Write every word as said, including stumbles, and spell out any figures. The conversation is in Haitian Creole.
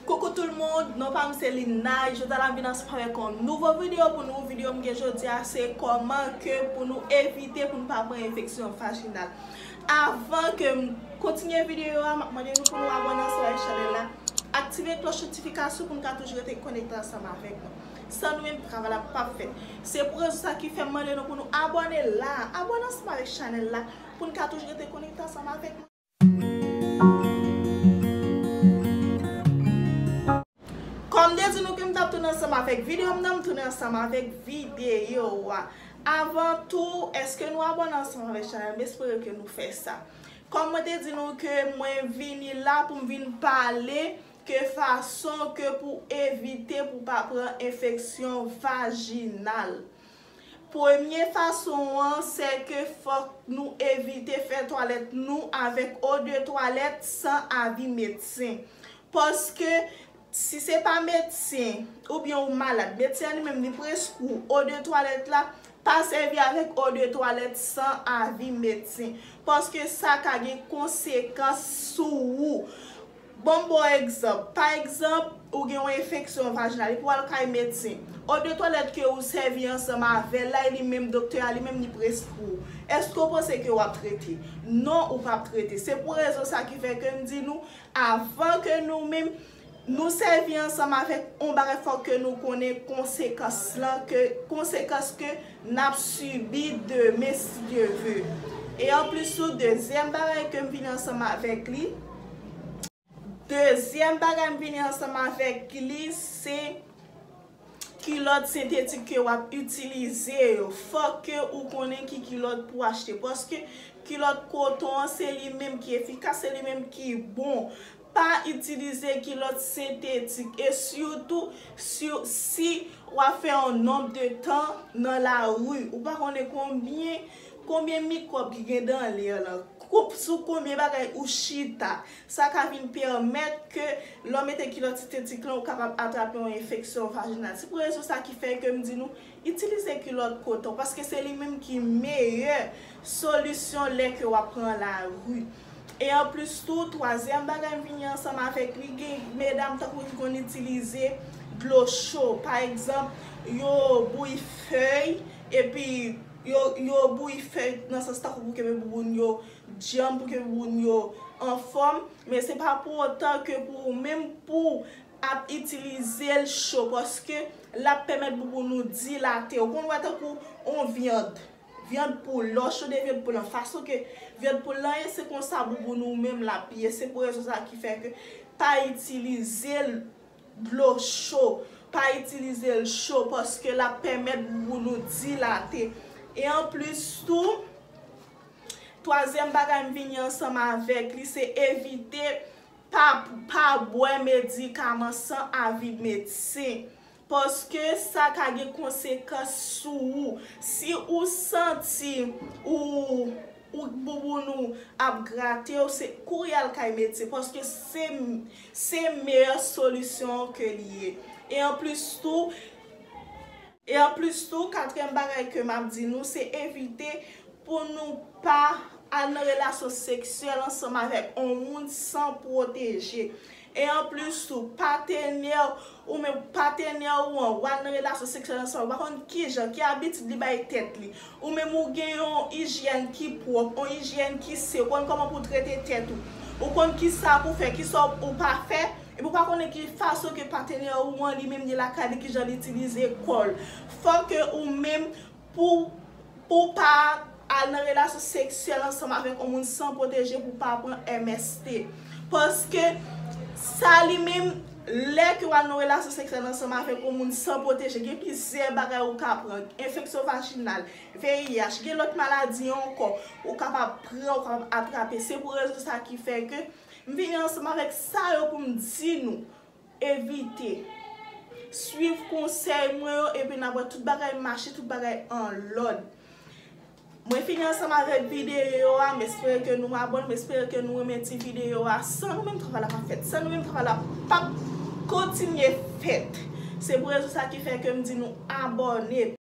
Coucou tout le monde, non pa m se Linay. Jodi a la m vin ansanm avèk yon nouvo videyo pou nou. Videyo m gen jodi a se kòman ke pou nou evite pou nou pa pran enfeksyon vajinal. Avan ke m kontinye videyo a, m ap mande nou pou nou abòne ansanm avèk chanèl la, aktive klòch notifikasyon pou nou ka toujou rete konekte ansanm avèk nou. San nou menm, travay la p ap fèt. Se pou rezon sa ki fè m mande nou pou nou abòne la, abòne ansanm avèk chanèl la pou nou ka toujou rete konekte ansanm avèk nou. Kòm m te di nou ke m t ap tounen ansanm avèk videyo m nan, m tounen ansanm avèk videyo a. Avan tou, èske nou abòne ansanm avèk chanèl? M espere ke nou fè sa. Kòm mwen te di nou ke mwen vini la pou m vin pale ke fason ke pou evite pou pa pran enfeksyon vajinal. Premye fason an, se ke fòk nou evite fè twalèt nou avèk odè twalèt san avi medsen. Paske si se pa medsen oubyen ou malad, medsen an li menm li preskri w odè twalèt la, pa sèvi avèk odè twalèt san avi medsen. Paske sa ka gen konsekans sou ou. Ban m ba w egzanp. Pa egzanp, ou gen yon enfeksyon vajinal, epi w al kay medsen. Odè twalèt ke ou sèvi ansanm avè l la, e li menm doktè a, li menm li preskri w. Èske w panse ke w ap trete? Non, ou p ap trete. Se pou rezon sa ki fè ke m di nou, avan ke nou menm, nou sèvi ansanm avèk yon bagay, fòk ke nou konnen konsekans lan, ke, konsekans ke n ap sibi demen, si Dye ve. E anplis tou, dezyèm bagay ke m vini ansanm avèk li, Dezyèm bagay m vini ansanm avèk li, se kilòt sentetik ke w ap itilize yo. Fòk ke ou konnen ki kilòt pou w achte, paske kilòt koton an, se li menm ki efikas, se li menm ki bon. Pa itilize kilòt sentetik, e sitou si, si w ap fè yon nonb de tan nan lari. Ou pa konnen konbyen, konbyen mikwòb ki gen nan lè lan. Sou konbyen bagay ou chita. Sa ka vin pèmèt ke lè w mete kilòt sentetik lan, ou kapab atrape yon enfeksyon vajinal. Se pou rezon sa ki fè ke m di nou, itilize kilòt koton, paske se li menm ki meyè solisyon lè ke w ap pran lari. E anplis tou, twazyèm bagay m vini ansanm avèk li, gen medam tankou ki konn itilize dlo cho. Pa egzanp, yo bouyi fèy, epi yo, yo bouyi fèy nan sans tankou pou kenbe bouboun yo djanm, pou ke bouboun yo anfòm, men se pa pou otan ke pou ou menm pou ap itilize l cho, paske l ap pèmèt bouboun ou dilate. Ou konn wè tankou on vyann, vyann poul, lè w chode vyann poul lan, fason ke vyann poul lan ye, se konsa bouboun ou menm l ap ye. Se pou rezon sa ki fè ke pa itilize l dlo cho, pa itilize l cho, paske l ap pèmèt bouboun ou dilate. E anplis tou, twazyèm bagay m vini ansanm avèk li, se evite pa, pa bwè medikaman san avi medsen. Paske sa ka gen konsekans sou ou. Si ou santi ou, ou bouboun ou ap grate w, se kouri al kay medsen. Paske se, se meyè solisyon an ke li ye. E anplis tou, E anplis tou, katriyèm bagay ke m ap di nou, se evite pou nou pa al nan relasyon seksyèl ansanm avèk on moun san pwoteje. E anplis tou, patenè ou menm, patenè ou an, w al nan relasyon seksyèl ansanm, ou pa konn kijan, ki abitid li bay tèt li. Ou menm ou gen yon ijyèn ki pwòp, yon ijyèn ki sen, ou konn kòman pou trete tèt ou. Ou konn kisa pou fè, kisa ou pa fè, epi ou pa konnen ki fason ke patenè ou an li menm li lakay li, kijan li itilize kò l. Fò ke ou menm pou, pou pa al nan relasyon seksyèl ansanm avèk yon moun san pwoteje pou pa pran M S T. Paske sa li menm, lè ke w al nan relasyon seksyèl ansanm avèk yon moun san pwoteje, gen plizyè bagay ou ka pran. Enfeksyon vajinal, V I H, gen lòt maladi ankò ou kapab pran, ou kapab atrape. Se pou rezon sa ki fè ke m vini ansanm avèk sa yo pou m di nou, evite. Swiv konsèy mwen yo, epi n ap wè tout bagay mache, tout bagay an lòd. Mwen fini ansanm avèk videyo a, m espere ke nou abòne, m espere ke nou renmen ti videyo a. San nou menm, travay la p ap fèt. San nou menm, travay la p ap kontinye fèt. Se pou rezon sa ki fè ke m di nou abòne.